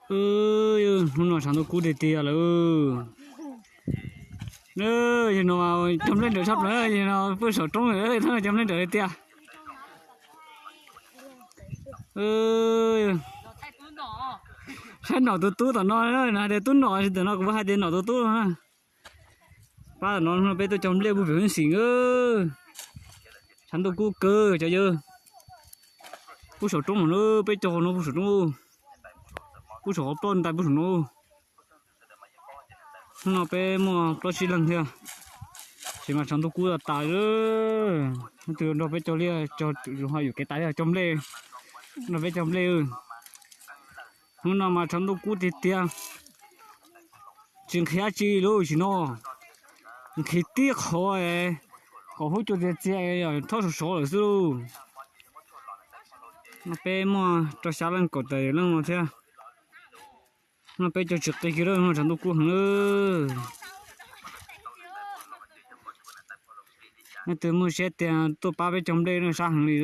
Hnub no tshav ntuj kub tiag tiag lawm. Yog no cog nplej nrawm tshaj plaws, yog no pw saum roob lawm, cog nplej nrawm tiag. Saib nom tus tub tom no, hais tias tub nom, tam no kuv hais tias nom tus tub no. Pab tam no peb tuaj cog nplej puag pem Hoob Xim. Tshav ntuj kub kawg cov yawg. Pub saum roob no, peb cog no pub saum roob, pub saum qhov plaub ntais pub saum no. Hnub no peb muaj plaub tsib leeg thiab, ces mas tshav ntuj kub tas tas. Leej twg nrog peb cog liaj cog, ho yuam kev tas thiab cog nplej, nrog peb cog nplej. Hnub no mas tshav ntuj kub tiag tiag, tsis nqhis dab tsi li sim no, nqhis tib qho, kaum hub cua txias txias, thob sov sov lawm xwb lauj. No peb muaj rau xya leej kaum tawm leej no thiab. No peb cog tsis qis kiag lawm, tshav ntuj kub heev lawm. Leej twg muaj siab tiag tuaj pab peb cog nplej no sab heev li.